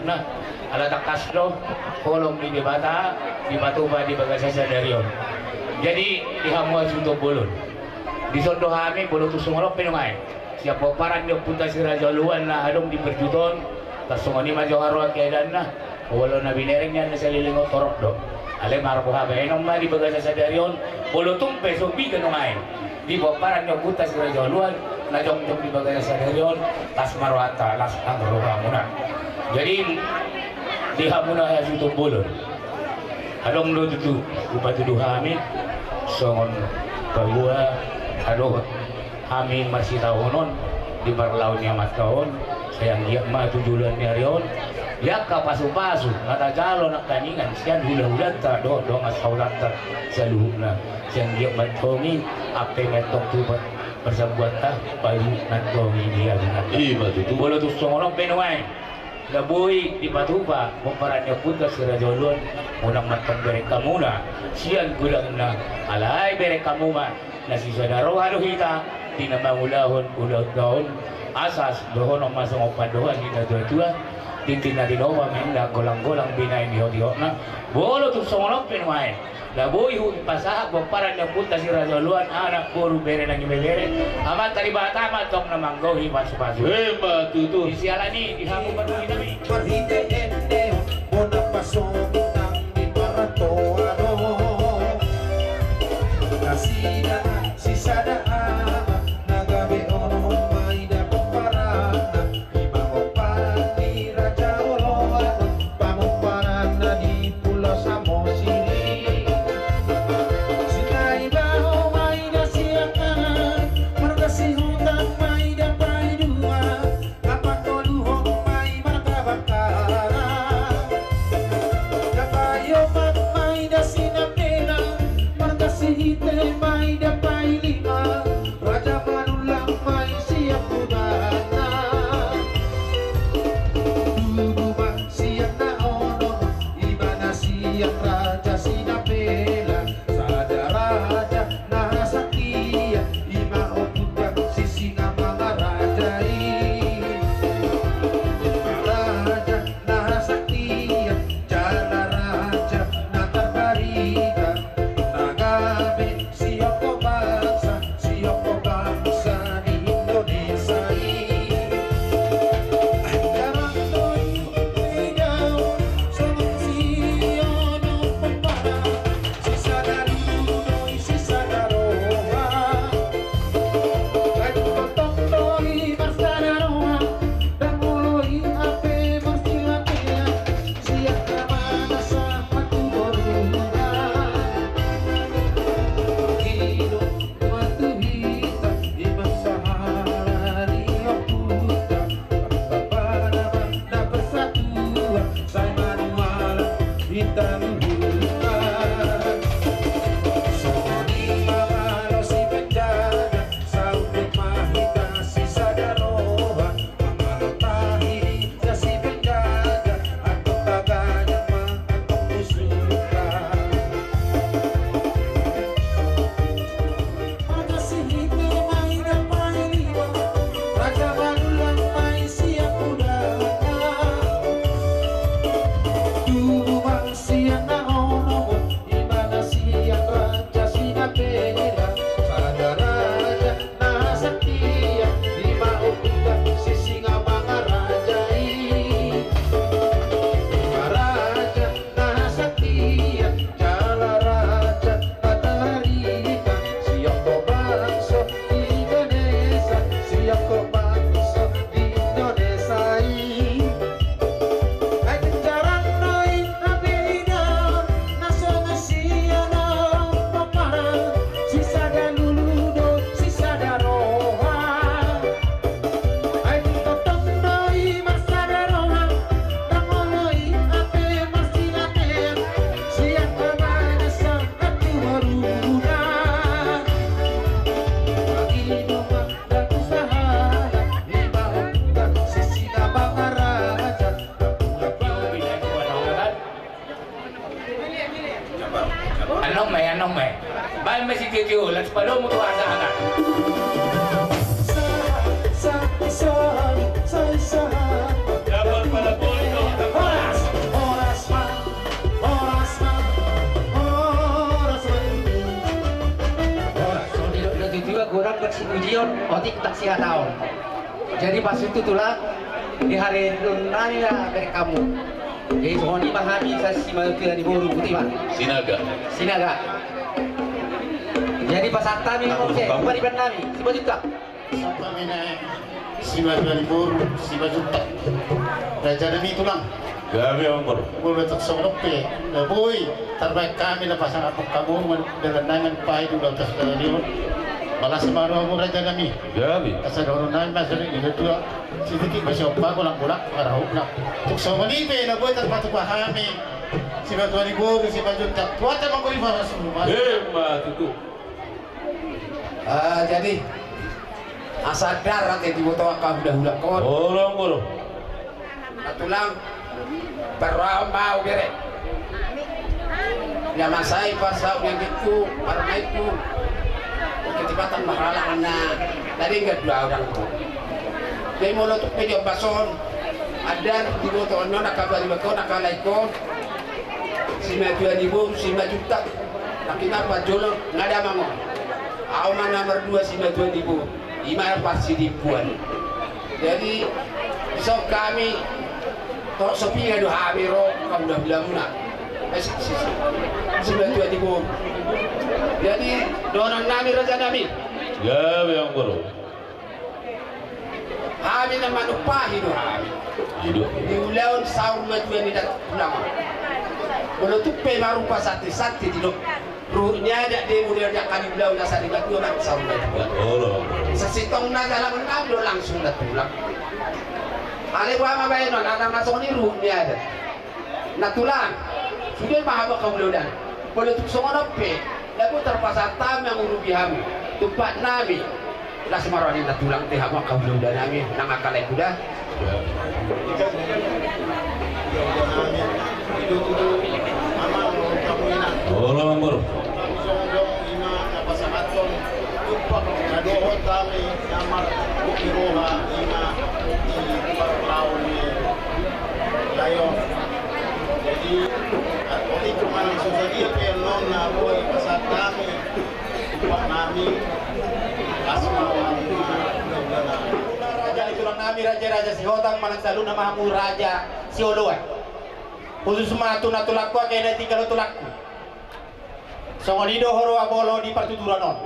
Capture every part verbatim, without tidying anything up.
Nah, ala tangkas do holong ni Debata dipatupa di bagasan sadari on. Jadi, di hamu hasuhuton bolon, dison do hami, molo tung songon on pe nuaeng, sian pomparan ni ompunta Si Raja Oloan na adong di Percut on, tarsongon i ma jo haroa keadaanna. Molo na binereng nian na saleleng on torop do. Alai marbohabaenon ma di bagasan sadari on, molo tung pe so bege nuaeng di pomparan ni ompunta Si Raja Oloan na jongjong di bagasan sadari on, las ma rohanta, las nang rohamuna. Jadi, di hamuna hasuhuton bolon, adong do tutu hupatudu hami songon paboa, adong hami marsitaonon di parlao ni amanta on, sai anggiat ma tu joloan ni ari on, di angka pasupasu na tajalo nangkiningan sian hulahulanta dohot dongan saulanta saluhutna, sai anggiat ma antong i ampe ma antong tu parsambuanta, palu nantong i di abingan. Ima tutu. Molo tung songon on pe nuaeng, na boi dipatupa pomparan ni ompunta Si Raja Oloan, unang ma antong bereng hamuna sian godangna, alai bereng hamu ma na sisada roha do hita di na mangulahon ulaonta on. Asa dohonon ma songon pandohan ni natuatua: Tintin na tinopa ma inda, golanggolang binahen ihotihotna. Molo tung songon on pe nuaeng, na boi hupasahat pomparan ni ompunta Si Raja Oloan, anak boru bere nang ibebere, Amanta Debata ma antong na manggohi pasupasu. Ima tutu. Di siala ni i, di hamu pandohan nami. Marhite ende on bona pasogit nang di partoa do. Nasida sisada anak na gabe onom ma i da pomparanna. Ima pomparan ni Raja Oloan, pamomparanna di Pulo Samosir i. Sinai bao ma i da siangkangan, marga Sihutang ma i da paidua, na patoluhon ma i marga Bahtara, na paopat ma i da Sinambela, marga Sihite ma i da pailima, Raja Manullang ma i sian godangna. Tubu ma sian na onom, ima na sian Raja Sinambela, sada raja na hasaktian, ima ompunta si Singamangaraja i. Ima raja na hasaktian jala raja na tarbarita, na gabe siongko bangsa, siongko bangsa di Indonesia i. Jarang do i, i dao, songon si onom pomparan, sisada lulu do i, sisada roha. Ai tongtong do i marsada roha, ndang olo i hape marsilatean, sian na manasa ma tu boruna. Ido ma tu hita, ima sahala ni ompunta, bangsa Batak ma na bersatu, sai manualang hita luhutna. Songon i ma malo sipenjaga, saut ma hita sisada roha, mamalo tahi di na sipenjaga, antong tagajang ma antong musuhta. Marga Sihite ma i da pailima, Raja Manullang ma i sian godangna. Tubu ma sian na onom, ima na sian Raja Sinambela, sada raja na hasaktian, ima ompunta si Singamangaraja i. Ima raja na hasaktian jala raja na tarbarita, siongko bangso di Indonesia, siongko bangso di Indonesia i. Ai jarang do i hape i dao, na songon si onom pomparan, sisada lulu do, sisada roha. Ai tongtong do i marsada roha, ndang olo i hape marsilatean, sian na manasa ma tu boruna. Mangido ma ndang tu sahala, ima ompunta si Singamangaraja. Annon ma i, annon ma i. Baen ma sitio-tio, laos padomu tu hasahatan. Sa, sa, sa, sa, sa. Dapat pada pondok. Otik tak sihataon. Jadi pas itu tulang, di hari itu nami na berek hamu. Jadi songon i ma hami sa simatua ni boru, boti ma. Sinaga. Sinaga. Jadi pasahat hami ma muse, pariban nami, Simanjuntak. Pasahat hami na simatua ni boru, Simanjuntak. Raja nami tulang. Gabe amang boru. Molo tung songon on pe na boi tarbahen hami na pasangaphon hamu manang dalan na manang pahi di ulos sadari on. Malas ma rohamu raja nami. Gabe. Asa dohonon nami ma songon i, tua sititik ma siompa, golanggolang pangarahutna. Tung songon i pe na boi tarpatupa hami simatua ni boru, Simanjuntak. Tuat ma gori paras rumah. Emma tutu. Ah, jadi asa darat ya diboto angka hulahula on. Olo amang boru. Na tulang, parrohahon ma au bere. Ia masai pasaut ni anggingku, parmaenku. Ketipatan ma halak na tadi nggak dua orang tu. Jadi molo tung pe di ombas on, andar diboto on, angka bariba on, angka lae on. Simatua ni boru, Simanjuntak. Tapi na parjolo, nggak ada mangon. Au ma nomor dua simatua ni boru. Ima parsidimpuan. Jadi, so hami, torop so piga do hami ro, hamu na hulahula muna. Eh, si, si, si, simatua ni boru. Jadi, dohonon nami raja nami. Gabe amang boru. Hami na manumpahi do hami. Ido. Di ulaon saur matua ni da tulang. Molo tung pe marupa santi-santi di do. Ruhut ni adat do i molo di angka di ulaon na sari matua nang saur matua. Olo. Sasintongna jala menang do langsung na tulang. Alai boha ma baenon, ala na songon i ruhut ni adat. Na tulang, sude ma hamu angka hulahula. Molo tung songon on pe, na boi tarpasahat hami mangurupi hamu. Tumpak nami. Las ma roha ni na tulang, te hamu angka hulahula nami, nang angka lae kuda. Olo amang boru. Jadi, otik ma langsung sadia pe annon na boi pasahat hami. Pak nami, pas mau. Raja ni tulang nami, raja-raja Sihotang, manang saluhutna ma hamu raja Sioloan. Khusus ma tu na tulangku, angka na tinggal tu tulangku. Songon i do huroha molo di partuturan on.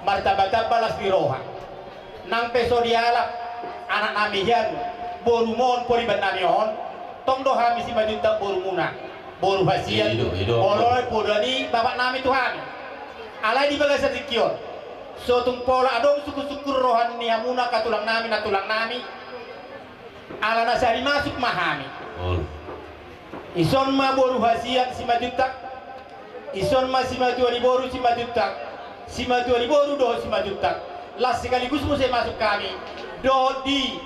Martamba-tamba las ni roha. Nang pe so dialap anak nami hian, borumu on, pariban nami on, tong do hami Simanjuntak borumuna, boru hasian. Ido, ido. Olo, poda ni bapak nami tu hami. Alai di bagasan tingki on, so tung pola adong sungkun-sungkun roha ni hamuna angka tulang nami, na tulang nami. Ala na sari masuk ma hami. Olo. Ison ma boru hasian Simanjuntak. Ison ma simatua ni boru Simanjuntak. Simatua ni boru dohot Simanjuntak. Las sekaligus muse masuk hami. Dohot di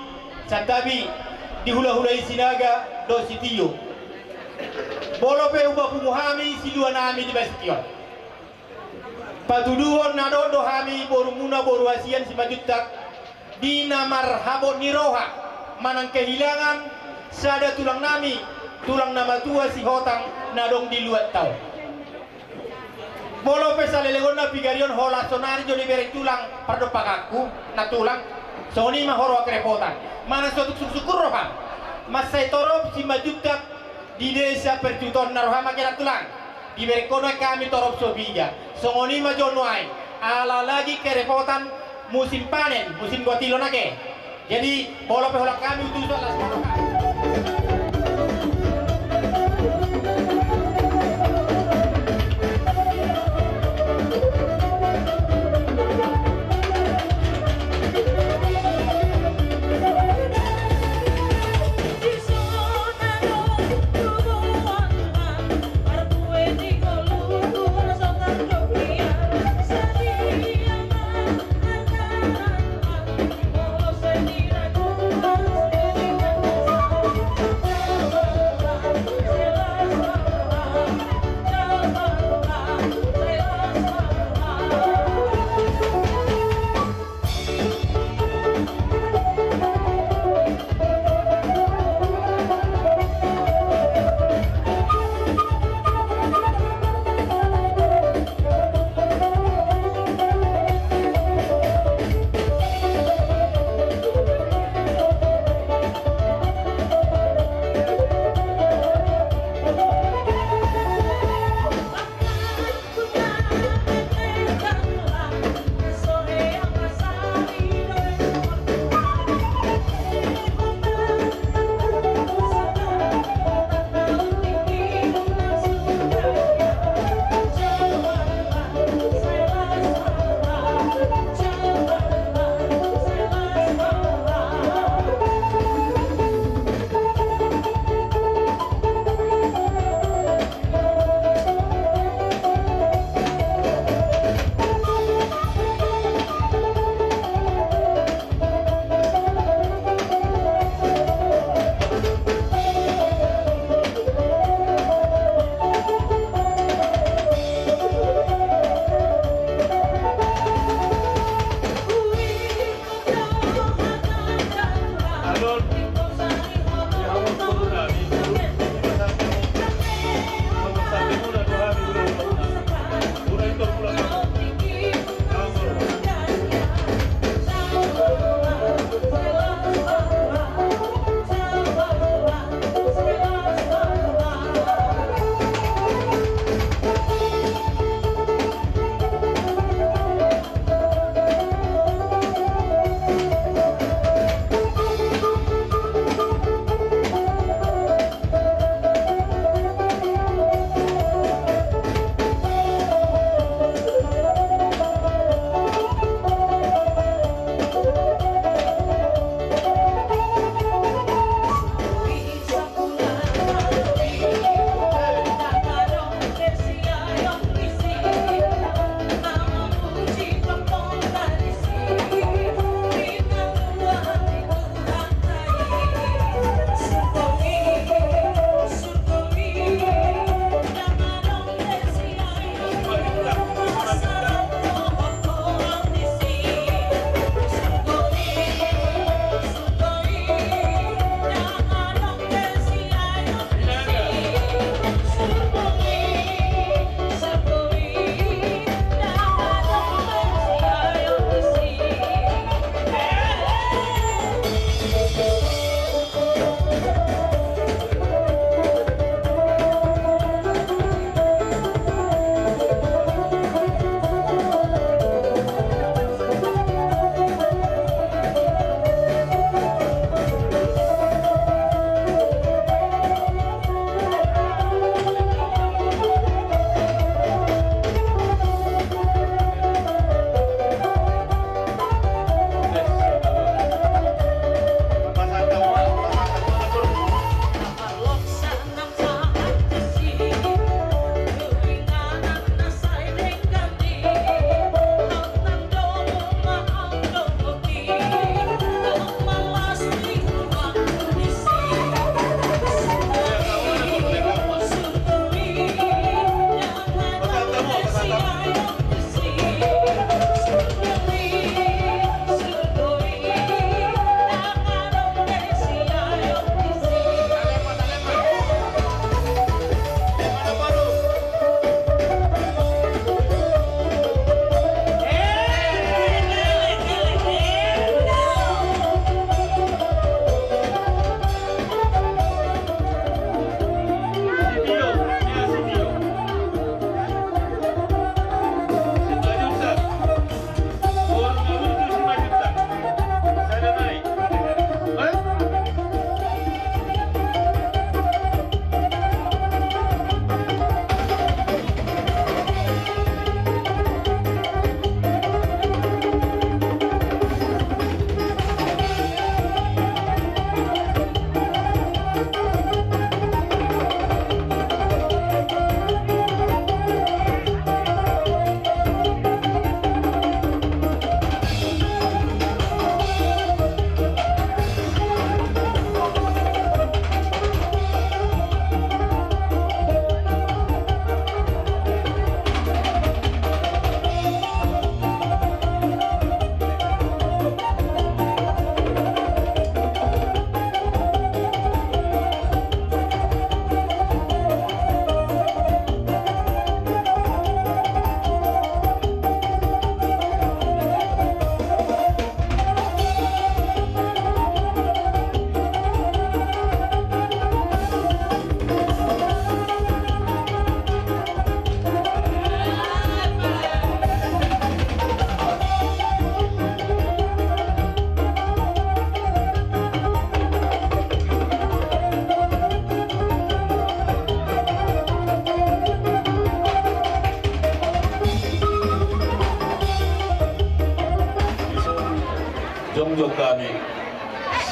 Santabi, di hulahula i Sinaga dohot Sitio. Molo pe hupapungu hami silua nami di bagasan tingki on. Patuduhon na dohot do hami borumuna boru hasian Simanjuntak di na marhabot ni roha manang kehilangan sada tulang nami, tulang na matua Sihotang na adong di luatta on. Molo pe saleleng on na pigari on holan sonari jo dibereng tulang pardompakanku na tulang, songon i ma huroha kerepotan. Manang so tung sungkun-sungkun roham, mansai torop Simanjuntak di desa Percuton na roham angka na tulang. Diberengkon hami torop so piga. Songon i ma jo nuaeng. Ala lagi kerepotan musim panen, musim gotilo nangkin. Jadi, molo pe holan hami utusan las ma roham.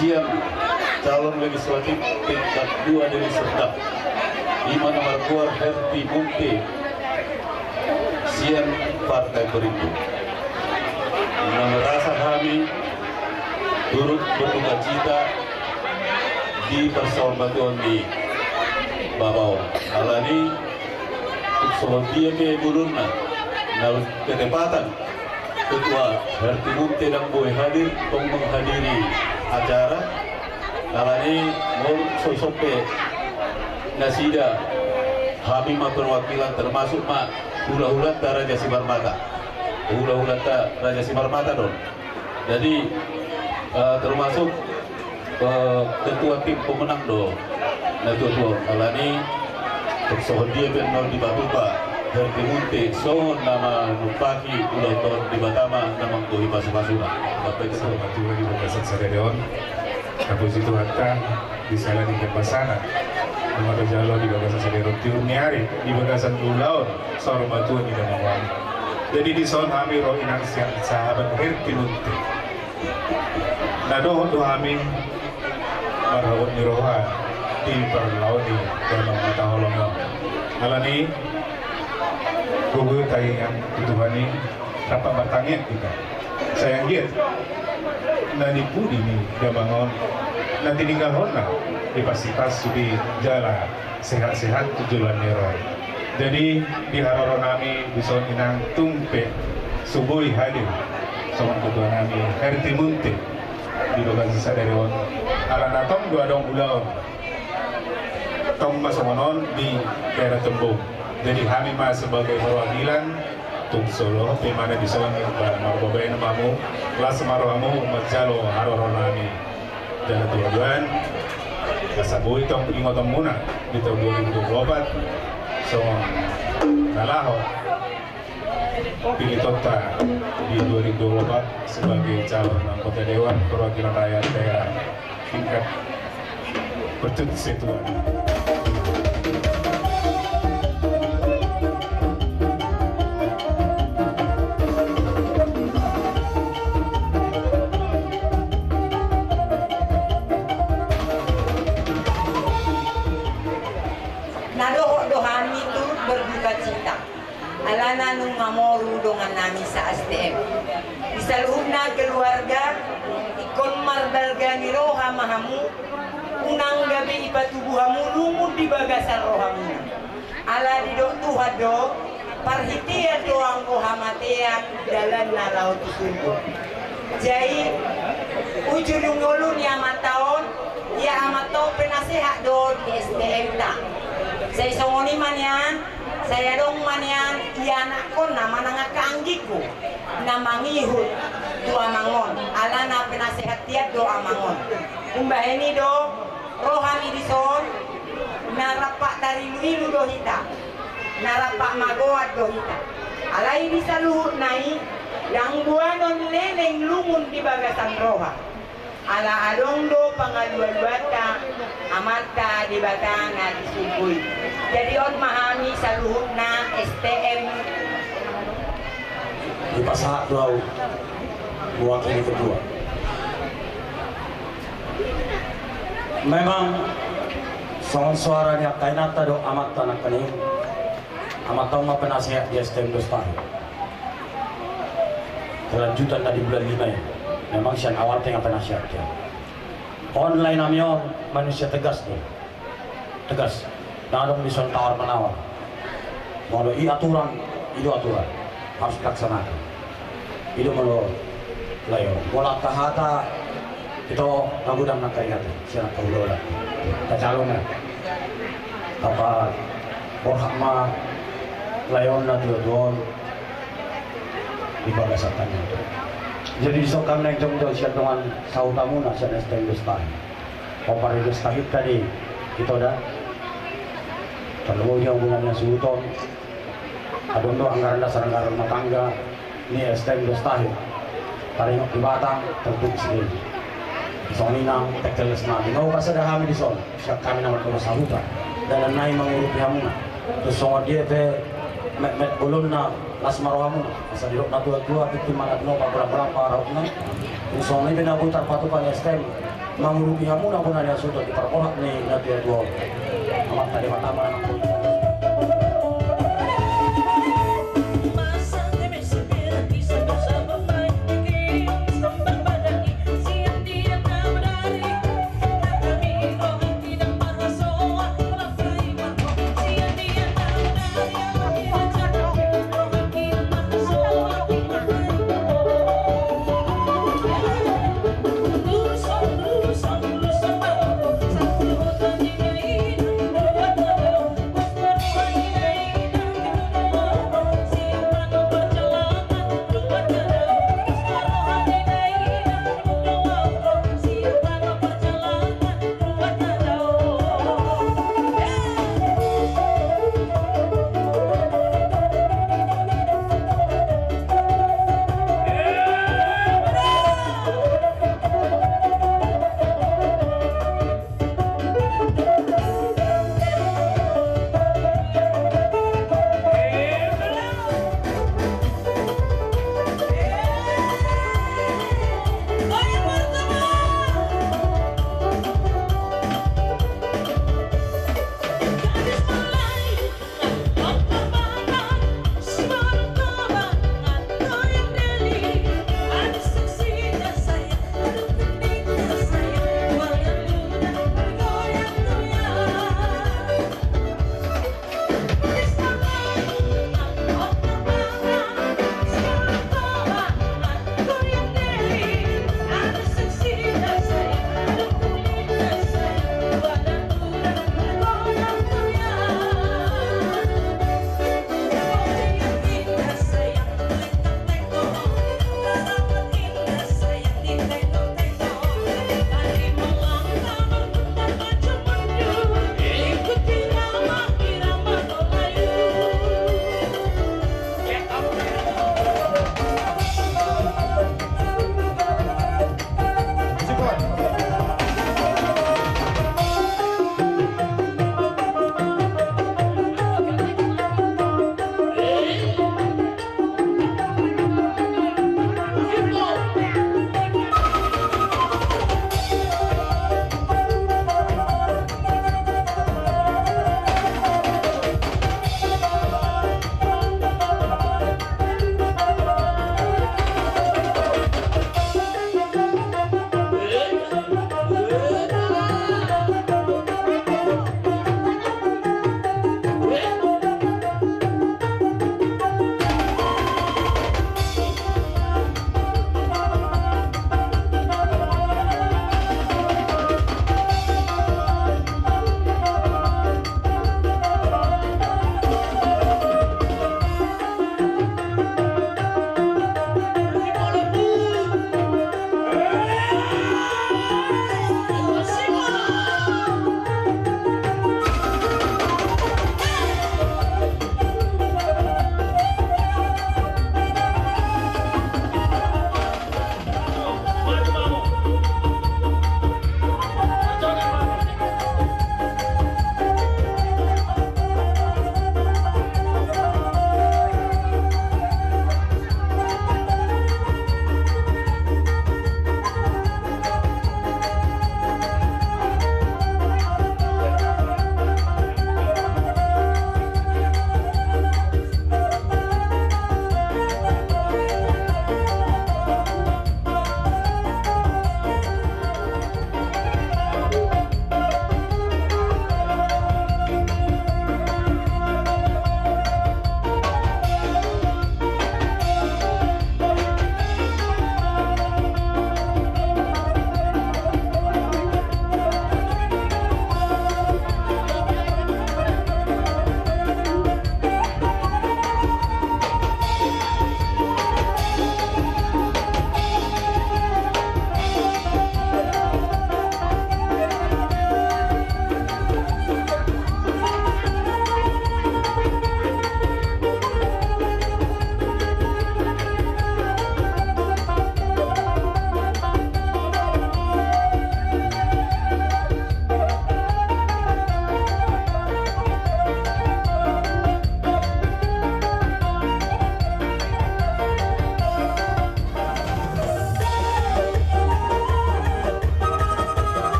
Sian calon legislatif tingkat dua Deli Serdang, i ma na margoar Herti Munte sian Partai Perindo. Na merasa hami turut berduka cita di parsaurmatuaon ni bapa on. Alani, tung songon dia pe bulunna, na ketepatan Ketua Herti Munte ndang boi hadir, tong menghadiri acara. Alani, molo so isompe nasida, hami ma perwakilan, termasuk ma hulahulanta Raja Simarmata. Hulahulanta Raja Simarmata do on. Jadi, eh, termasuk, eh, ketua tim pemenang do natuatua on. Alani, tung songon dia pe annon dipatupa Herti Munte songon na manumpahi ulaon on, Debata ma na manggohi pasupasuna. Bapak itu. Saurmatua di bagasan sadari on, tapuji Tuhanta, di sala ni pambasana na marajalo di bagasan sadari on, tiur ni ari di bagasan ulaon saurmatua ni damang on. Jadi dison hami ro, Inang, sian sahabat Herti Munte. Na dohot do hami marhabot ni roha di parlao ni damang na taholongi on. Alani, gogo taingot tu Tuhan i, rap martangiang hita. Sai anggiat na nipudi ni damang on, na tininggalhonna, dipasipasi di jala sehat-sehat tu joloan ni ari. Jadi, di haroro nami dison, Inang, tung pe so boi hadir songon ketua nami Herti Munte di bagasan sadari on, alana tong do adong ulaon, tong ma songon on di daerah Tembong. Jadi, hami ma sebagai perwakilan, tung so dohot pe ibana dison, ba marbaen ma hamu, las ma rohamu manjalo haroro nami. Jala tu haduan, asa boi tong ingotonmuna di taon dua ribu dua puluh opat, songon na laho pilihonta di dua ribu dua puluh opat sebagai calon anggota Dewan Perwakilan Rakyat Daerah tingkat Percut Setuan. Na dohot do hami turut berduka cita, alana nunga moru dongan nami sa-S T M. Di saluhutna keluarga, ingkon marbalga ni roha ma hamu, unang gabe ipatubu hamu lungun di bagasan rohamuna. Ala didok Tuhan do, parhitean do anggo hamatean dalanna laho tu surgo. Jadi, uju dung ngolu ni amanta on, ia amanta on penasehat do di S T M-ta. Sai songon i ma nian, sai adong ma nian ianakkonna manang angka anggingku na mangihut tu amang on, alana penasehat tiap do amang on. Umbahen i do, ro hami dison, na rap tariluilu do hita, na rap magoan do hita. Alai di saluhutna i, ndang boanon leleng lungun di bagasan roha. Ala adong do pangalualuanta Amanta Debata na di surgo i. Jadi on ma hami saluhutna S T M. Dipasahat do au mewakili ketua. Memang songon soara ni angka inanta dohot amanta nangkaning, amanta on ma penasehat di S T M Dos Tahi. Kelanjutan na di bulan lima i, memang sian awal pe nga penasehat dia. On lae nami on manusia tegas do. Tegas. Ndang adong dison tawar menawar. Molo i aturan, i do aturan. Harus dilaksanakan. I do molo lae on. Molo angka hata, ito na godang nangkaning hata. Sian angka hulahula. Tajago ma. Tapaborhat ma lae on, natuatua on. Di bagasan tano. Jadi dison hami naeng jongjong sian dongan sahutamuna sian S T M Dos Tahi. Pomparan ni Dos Tahi tadi ito da. Tarlumobi di hubungan na suhut on. Adong do anggaran dasar anggaran rumah tangga ni S T M Dos Tahi. Taringot di batang, tertulis di. Songon i nang tekteles nami. Nunga hupasada hami dison. Sian hami na mardongan sahuta. Dalan nai mangurupi hamuna. Tung songon dia pe metmet bolonna, las ma rohamuna. Asa didok natuatua, tingki ma na tinopa, godang-godang pangarahutna. Tung songon i pe na boi tarpatupa ni S T M. Mangurupi hamu na bona ni hasuhuton di parborat ni natuatua on. Amanta Debata ma na mangurupi.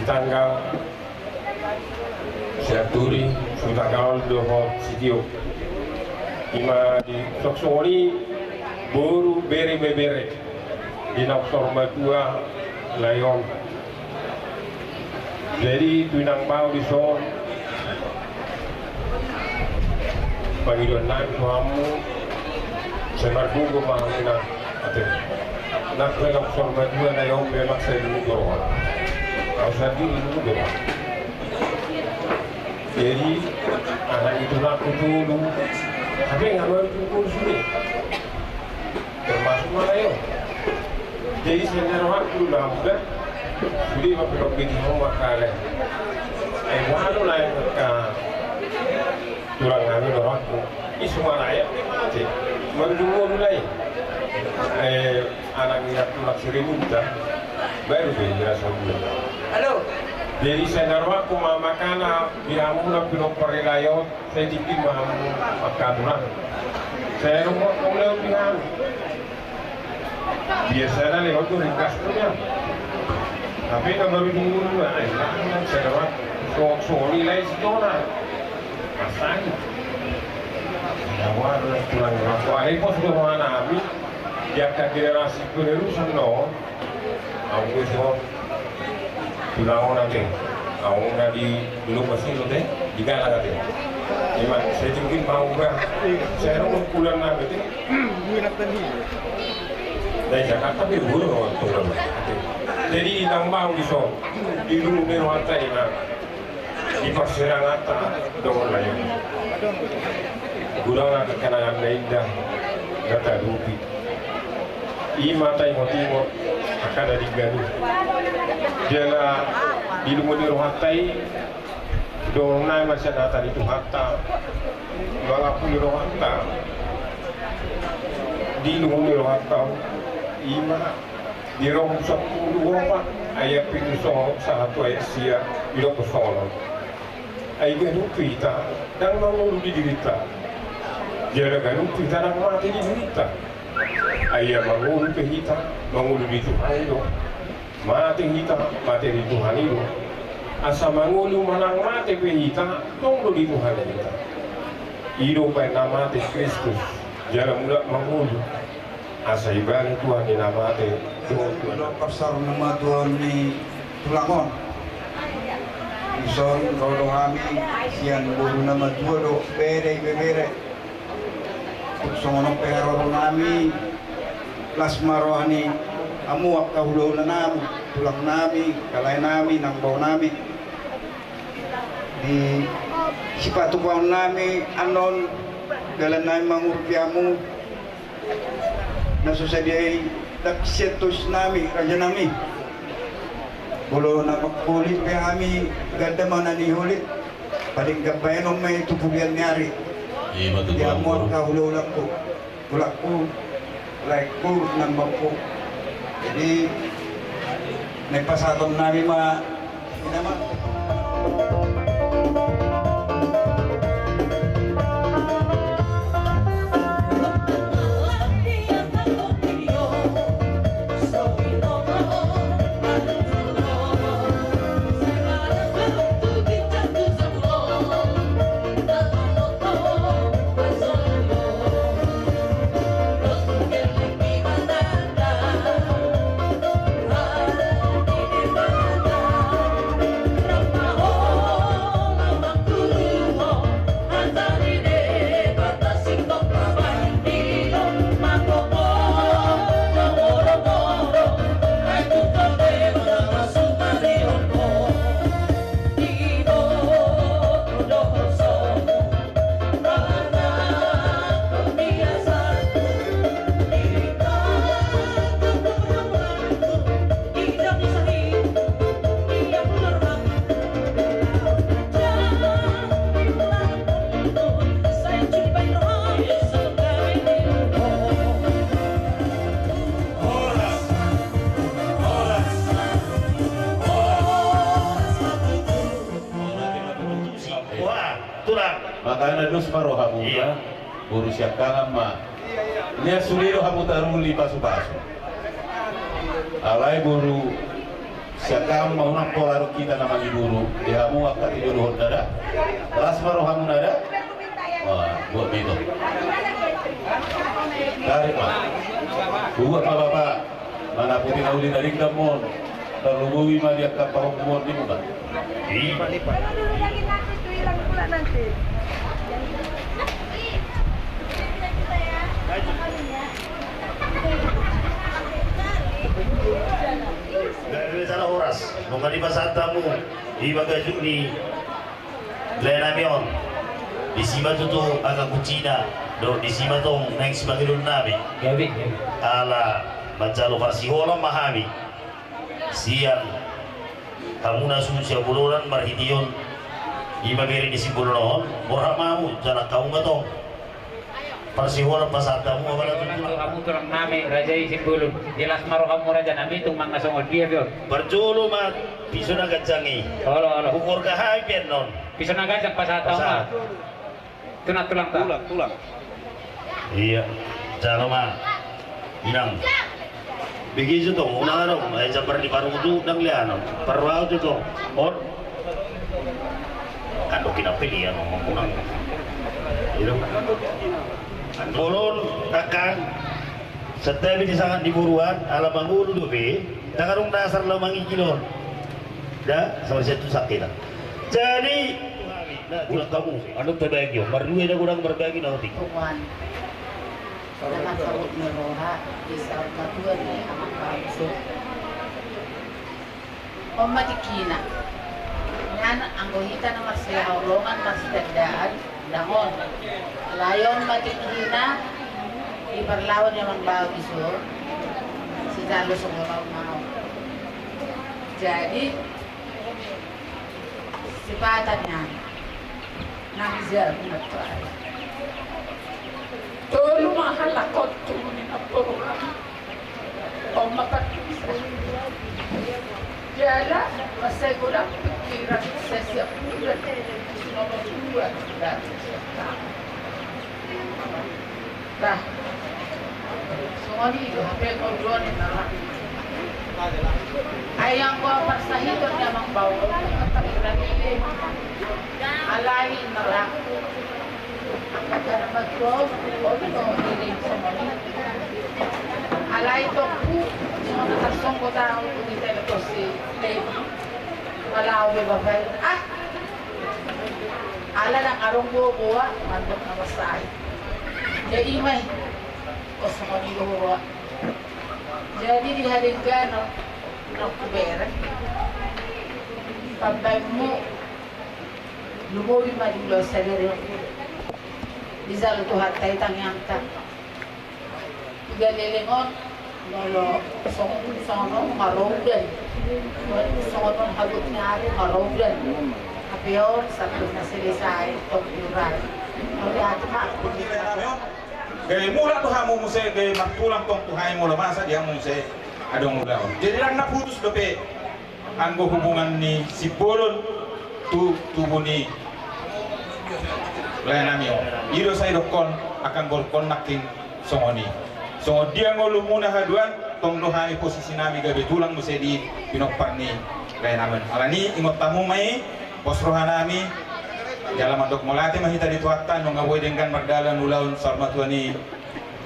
Tanggal Sianturi, Sutanggaol dohot Sitio. Ima di songon i boru, bere, ibebere di naung saur matua lae on. Jadi tu inang bao dison, pangidoan nami tu hamu, sai margogo ma hamu inang. Ate, nang pe naung saur matua lae on, memang sai luhut do roha. Au sandiri luhut do roha. Jadi anak ni tulangku tolu, hape nga marujung ngolu sude. Termasuk ma lae on. Jadi sai na rohangku do na muda sude ma pe dong beti ho ma kale. Ai boha do lae, angka tulang nami, rohangku i so ma lae on pe mate. Marujung ngolu lae. Eh, anak ni tulang Sirimunta baru be dirasa muda. Halo. Jadi sai na rohangku ma makana di hamu na pinompar ni lae on. Sai tingki ma hamu angka tulang. Sai rohangku ma lae on di hamu. Biasana lae on do ringkas punya. Tapi na marujung ngolu lae, sai na rohangku so, so ni lae si Jona. Masani. Jawa adalah tulang rohangku. Ai pos do roha nami di angka generasi penerusan do. Au pe so tulang on ate. Au na di Lumban Sido ate, di Galang ate. Ima, sai tingki ma au ba. Sai ro kulan na ate. Dai Jakarta pe guru ate. Jadi inang bao dison, di luhut ni rohanta inang. Di parsirangan ta dohot lae on. Godang angka kenangan na indah na taadopi. Ima taingot-ingot angka na denggan i. Jala di luhut ni rohanta i, dohonon nami ma sian hata ni Tuhanta, mangapuli rohanta di luhut ni rohanta on. Ima di Rom sampulu opat ayat pitu songon, sahat tu ayat sia, didok songon on. Ai ganup hita ndang mangolu di dirinta, jala ganup hita ndang mate di dirinta. Ai ia mangolu pe hita, mangolu di Tuhan i do. Mate hita, mate di Tuhan i do. Asa mangolu manang mate pe hita, tong do di Tuhan i hita. I do umbahen na mate Kristus, jala mulak mangolu. Asa ibana Tuhan ni na mate dohot Tuhan. Parsaur na matua ni tulang on. Dison ro do hami sian boru na matua dohot bere, ibebere. Tung songon on pe haroro nami, las ma roha ni hamu angka hulahula nami, tulang nami, angka lae nami, inang bao nami. Di sipatupaon nami annon, dalan nami mangurupi hamu. Na so sadia i ndang sian tois nami, raja nami. Molo na mangholit pe hami, ganda ma na niholit. Padenggan bahenon ma i tu pudian ni ari. Ima tutu. Di hamu angka hulahulangku, tulangku, laengku, inang baoku. Jadi naeng pasahaton nami ma. Wah, tulang. Makana dos ma rohamu. Iya. Boru siangkangan ma. Nian sude do hamu taruli pasupasu. Alai boru Sian hamu ma unang pola roha hita na mangiburu, di hamu angka tinodohon na da. Las ma rohamuna da. Wah, buat bego. Tarik ma. Buat ma bapak. Mana putih na uli dari kampung. Tarlumobi ma di angka pahompu on di muna. Iya. Gabe sana horas, nunga dipasahat hamu di bagajuk ni lae nami on. Disi ma tutu angka kuncina, dohot disi ma tong naeng sipangidoan nami. Gabe, gabe. Ala manjalo parsiholan ma hami sian hamu na suhut sian bolon marhiteon i ma bere ni sian bolon on, borhat ma hamu, jala hamu ma tong. Parsiholan pasahat hamu, apala tutu. Hamu tulang nami, raja i sian bolon. Jelas ma rohamu raja nami, tung manang songon dia pe on. Parjolo ma piso na ganjang i. Olo, olo. Hugorga hami pe annon. Piso na ganjang pasahat hamu. Pasahat. Tulang, tulang, ta. Tulang, tulang. Iya. Jalo ma. Inang. Bege jo tong, unang adong, eh, jambar ni parungkut tu ndang leanon. Parwau tu tong. Ot. Kan doki na pilihan, unang. Iya. Bolon, kakang. Santabi di sangat di boruan, ala mangolu dope. Ndang adong dasar laho mangigilon. Da, sama sian tu sakit. Jadi, nah, tulang hamu. Anu terbagi, mardua na godang marbagi na otik. Tuan. Dalam sabut ni roha, di saut matua ni amang bangso. On ma tingkina. Nian anggo hita na marsihaholongan, marsitandaan, ndang on. Alai on ma tingkina, di parlao ni amang bangso, sijalo songon on ma on. Jadi, sipata nian. Nang ijal na tuai. Tolu ma halak on tu ni na poruan. On ma pakisan. Jala, mansai godang pikiran, sai siap bulan. Sumama dua, dan siap tahu. Bah. Songon i do hape ngolu on ninna. Ai anggo parsahiton ni amang bangso, alai ninna. Angka na matua on, on do nilai songon i. Alai tongku, songon na tarsonggot ahu di telepon si Levi. Pala au be bapak i. Ah! Ala ndang adong boa-boa mandok na marsahit. Jadi i ma i. Songon i do huroha. Jadi di hadengganon na hubereng, pambahenmu lumobi ma di ulaon sadari on. Dijalo Tuhanta i tangiangta. Piga leleng on, molo songon, songon on nga ro udan. Songon on habot ni ari nga ro udan. Hape on sampulna selesai tong diurai. Mauliate ma. Gabe mulak tu hamu muse, gabe martulang tong tu hami molo masa di hamu muse adong ulaon. Jadi ndang na putus dope. Anggo hubungan ni Simbolon tu tubu ni lae nami on. I do sai dokkon angka borungkon nangkin songon i. Songon dia ngolumuna haduan, tong do hami posisi nami gabe tulang muse di pinompar ni lae nami on. Alani ingot hamu ma i, pos roha nami, jala mandok mauliate ma hita di Tuhanta, nunga boi denggan mardalan ulaon saur matua ni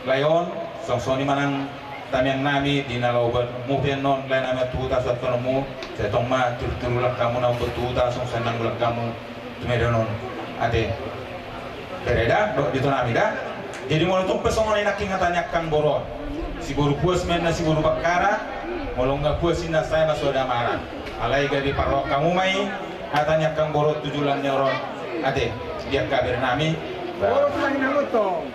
lae on, songon i manang tamiang nami di na laho baen mupe annon lae nami tu huta suantonmu, sai tong ma tirutirulak hamu na umbahen tu huta songon sai nang mulak hamu tu Medan on. Ate. Bere da, dohot ito nami da. Jadi molo tung pe songon i nangkin hata ni angkang boru on. Siboru puas ma ninna siboru Bakkara, molo nga puas ninna sai ma so damara. Alai gabe parrohahon hamu ma i, hata ni angkang boru on tu joloan ni ari on. Ate, di angka bere nami. Boru ma ninna luto.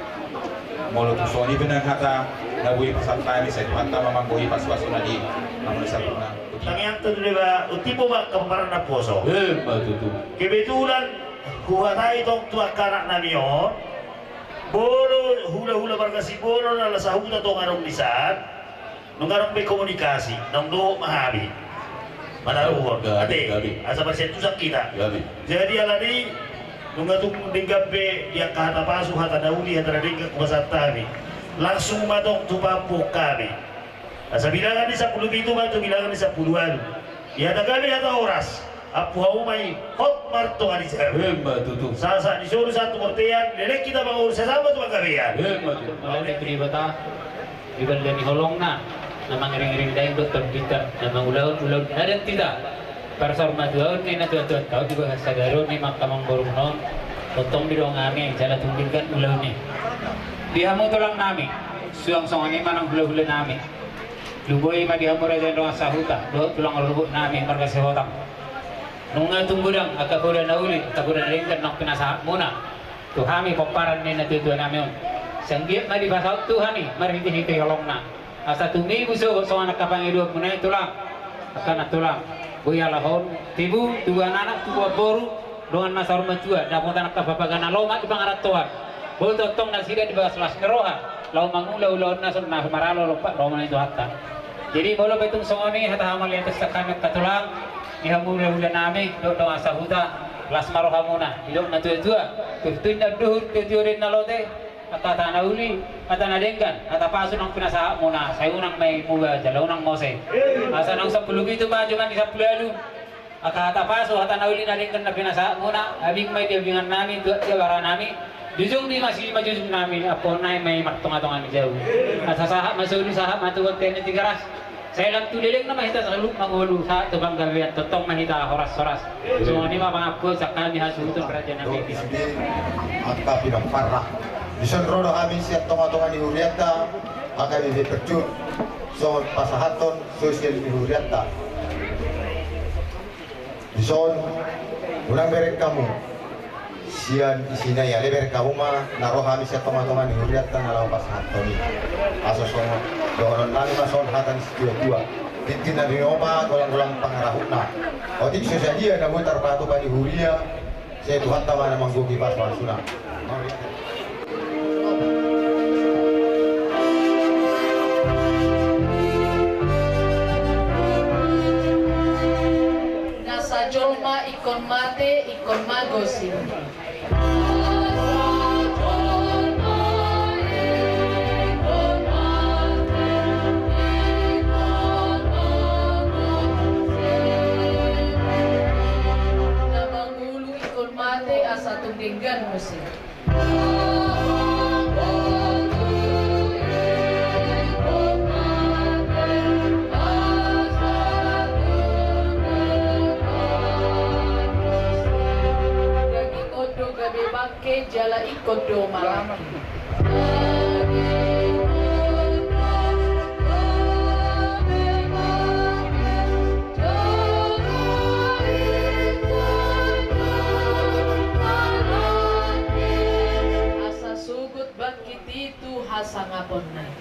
Molo tung songon i pe nang hata na boi pasahat nami, sai Tuhanta ma manggohi pasupasuna di hamu na saluhutna. Tangiangta tu Debata, untimbo ma angka pomparan na poso. Emma tutu. Kebetulan huhatai tong tu angka anak nami on, molo hulahula marga Simbolon ala sahuta tong adong di san. Nunga adong be komunikasi, naung dohot ma hami manaruhon. Gabe, ate, gabe. Asa marsiantusan hita. Gabe. Jadi alani, nunga tung denggan be di angka hata pasu, hata na uli, hata na denggan hupasahat hami. Langsung ma tong tu pampu hami. Asa bilangan ni sampulu pitu ma tu bilangan ni sampulu ualu. Ia tagane hata horas, ampu hamu ma i hot martonga ni jabu. Emma tutu. Sahat-sahat ni solu sahat tu bontean, leleng hita mangolu, sahat-sahat ma tu panggabean. Emma tutu. Mauliate tu Debata, di banda ni holongna, na mangiring-iring daging dohot tondi hita, na mangulahon ulaon adat hita. Parsaurmatuaon ni natuatuanta on di bagasan sadari on, ni angka amangborungna on, tongtong didongani jala tung denggan ulaon i. Di hamu tulang nami, suang songon i ma nang hula-hula nami. Lumobi ma di hamu raja ni dongan sahuta dohot tulang rorobot nami marga Sihotang. Nunga tung godang angka poda na uli, angka poda na denggan naung pinasahatmuna tu hami pomparan ni natuatua nami on. Sai anggiat ma dipasaut Tuhan i marhite-hite holongna, asa tumibu sogot songon angka pangidoanmuna i tulang. Angka na tulang, boi alahon tibu, tubuan anak, tubuan boru, dongan na saur matua, dapotan angka papaga na lomak di pangarantoan. Boi tongtong nasida di bagas las ni roha laho mangula ulaonna songon na maralo lompat roha ni Tuhanta. Jadi molo pe tung songon i hata hamauliateon sian hami angka tulang, di hamu hula-hula nami dohot dongan sahuta, las ma rohamuna. Didok natuatua, tutu inna dohot tuatua do inna lote, angka hata na uli, hata na denggan, hata pasu naung pinasahatmuna, sai unang ma i muba jala unang mose. Asa naung sampulu pitu ma, jumadi sampulu ualu. Angka hata pasu, hata na uli, na denggan na pinasahatmuna, abing ma i di abingan nami, tuat di abara nami, jujung di masi ma jujung nami, ampuon nami ma i martonga-tonga ni jabu. Asa sahat ma solu, sahat ma tu bontean ni Tigaras. Sai lam tu lelengna ma hita saluhut mangolu, sahat tu panggabean, tongtong ma hita horas-horas. Songon i ma pangampuon sian hami hasuhuton raja nami. Angka pinompar. Dison ro do hami sian tonga-tonga ni hurianta, angka bebe percut, songon pasahathon sosial ni hurianta. Dison, unang bereng hamu sian isina i, alai bereng hamu ma na ro hami sian tonga-tonga ni hurianta na laho pasahathon i. Asa songon dohonon nami ma songon hata ni situatua: Tintin na binopa, golang-golang pangarahutna. Otik so sadia na boi tarpatupa di huria, sai Tuhanta ma na manggohi pasu-pasuna. Na sajolma ingkon mate, ingkon mago si. Na mangolu ingkon mate, asa tung denggan muse. Daging on do gabe bangke, jala ingkon do malangke. Asa sogot bangkit i tu hasangaponna i.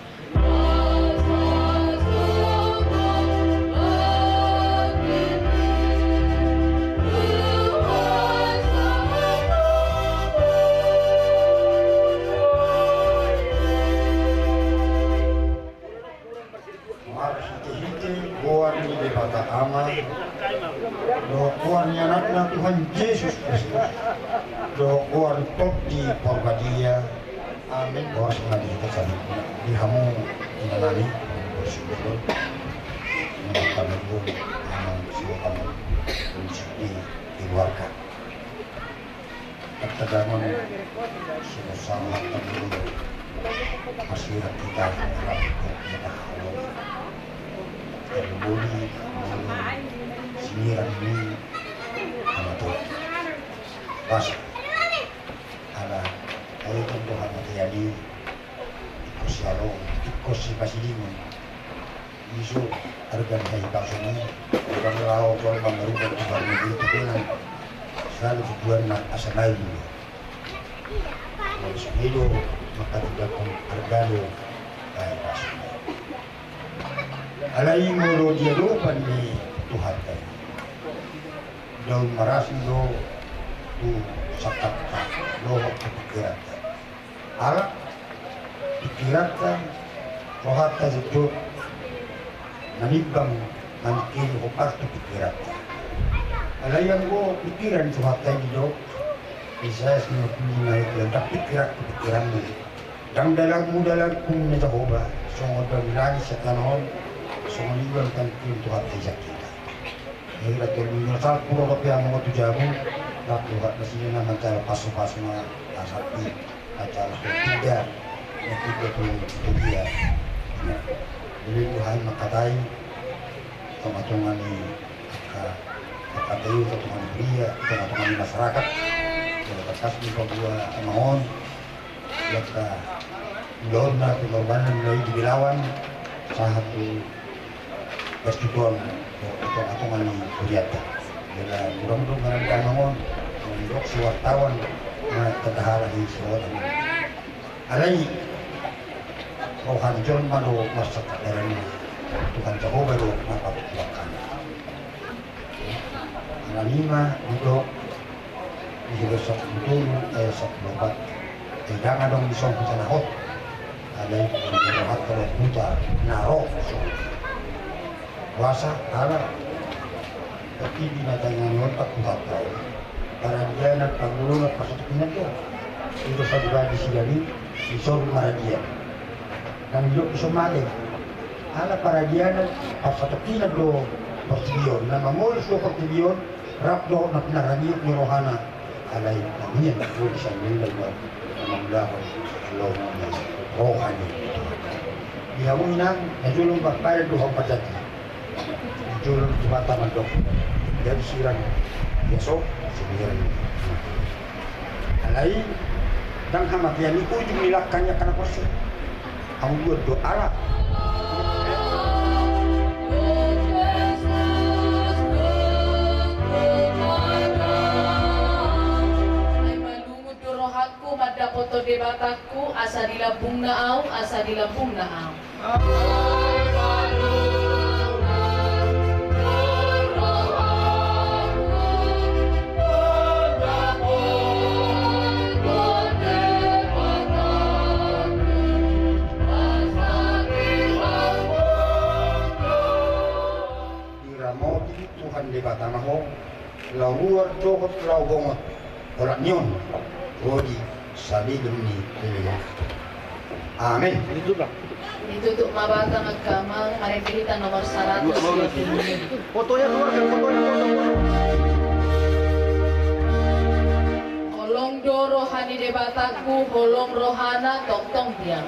Marhite-hite goar ni Debata Ama, dohot goar ni Anakna Tuhan Jesus Kristus, dohot goar ni Tondi Porbadia. Amin. Horas ma di hita saluhut, di hamu inanami, boru Sihotang, inanami boru, amang Sihotang, boru Sihotang, di keluarga. Tangkas damang, sibahas hata ni Tuhan, masih hita, hita, hita, hita, hita, hita, sinirang ni hamatean. Basa. Ala, ai tong do hamatean i, ingkon sialo, ingkon sipasidingon. Iso arga ni hahipason i, ingkon laho jolma marubah tu parmedi tu benang. Selalu tujuanna asa malu. Molo songon i do, maka tujuan arga do hahipason i. Alai molo di adopan ni Tuhanta i, daun marasing do tu sangkapta dohot tu pingkiranta. Ala pingkiranta, rohanta jotjot manimbang, mamingkiri hombar tu pingkiranta. Alai anggo pingkiran ni Tuhanta i didok, Yesaya sangappulu lima ayat dua, ndang pingkiranku pingkiranmu, ndang dalanmu dalanku, ninna Jahowa, songon dalan ni langit sian tano on, songon i do dalan ni Tuhanta i sian hita. Hira tolu minggu na salpu ro pe amang on tu jabu, rap dohot nasida na manjalo pasu-pasu na asa i, manjalo hot tiga, na tiga tu dia. Jadi Tuhan mangkatai, tonga-tonga ni angka, angka tayu, tonga-tonga ni huria, tonga-tonga ni masyarakat. Jadi tangkas di pabua amang on, angka ulaonna, pengorbanan na i di Belawan, sahat tu percubuan, tu tonga-tonga ni hurianta. Jala murang do ngaran damang on, mendok si wartawan, na tanda halak i si otak. Alai, roha ni jolma do marsangkap darani, Tuhan Jahowa do na pabutuhon. Alani ma didok di Heber sapulu tolu ayat sapulu opat, ndang adong dison huta na hot, alai di rohanta do huta na ro. Boasa? Ala tingki na tangianghon tu hutanta on, paradianan, pangoloan, parsatokinan do. I do sadari on dison i, dison maradian. Ndang didok dison mate. Ala paradianan, parsatokinan do portibi on, na mamolus do portibi on, rap dohot na pinaradian ni rohana. Alai na nian do di sandiri na mamulahon, alai na roha ni. Di hamu inang, na jolo marpadan do hamu parjolo. Jolo tu hata mandok. Jadi sirang biasa, sirang. Alai, ndang hamatean i ujung ni langkah ni angka na porsea. Hamu dua do ala. Ai malungun do rohangku mandapothon Debatangku, asa di lambungna ahu, asa di lambungna ahu. Diramoti Tuhan Debata ma ho, laho ruar dohot laho bongot, olat ni on ro di salelengleleng. Amen. Ditutup ma batang agama, marende hita nomor saratus dua puluh lima. Fotonya keluar, fotonya, foto, foto. Holong do roha ni Debatangku, holong rohana tongtong dia.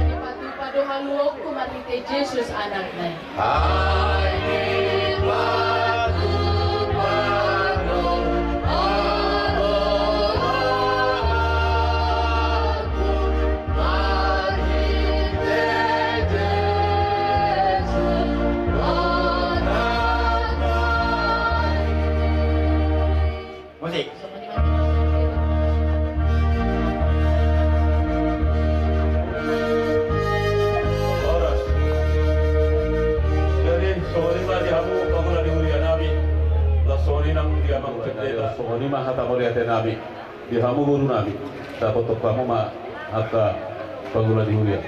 Dipatupa do haluaonku marhite Jesus Anakna i. Ai dipatupa do haluaonku marhite Jesus Anakna i. Musik. Horas. Jadi songon i ma di hamu pangula ni huria nami. Laos songon i nang di amang pendeta. Songon i ma hata mauliate nami di hamu guru nami. Tapatok hamu ma angka pangula ni huria.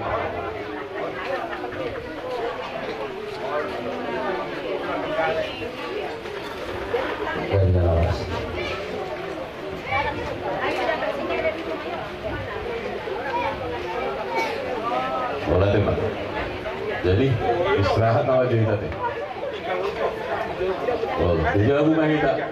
Jadi istirahat nama jadi tadi. Oh, jadi lagu main kita.